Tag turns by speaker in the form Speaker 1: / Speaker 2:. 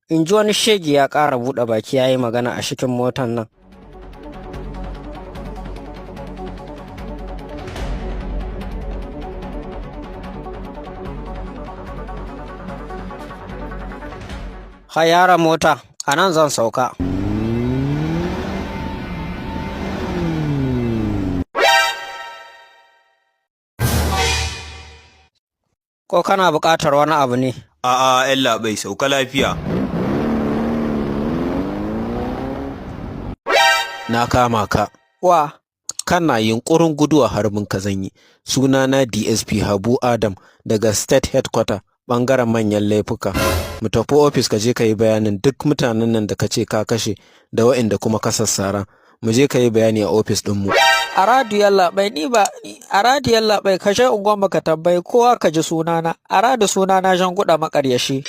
Speaker 1: In ji wani shege ya ƙara buɗe baki ya yi magana a cikin motan nan. Ha yaran mota, a nan zan sauka. Ko kana buƙatar wani abu ne?
Speaker 2: A'a, yallaɓai, sauka lafiya.
Speaker 3: Na kama ka.
Speaker 1: Wa?
Speaker 3: Kana yunƙurin guduwa harbin ka zan yi. Sunana DSP Habu Adam daga State Headquarter ɓangaren manyan laifuka. Mu tafi ofis ka je ka yi bayanin duk mutanen nan da ka ce ka kashe da waɗanda kuma ka sassara. Mu je ka yi bayani a ofis ɗinmu.
Speaker 1: A radu yallaɓai ni ba a radu yallaɓai ka je unguwar ka tambayi kowa ka ji sunana. A radu sunana Janguɗa maƙaryashi.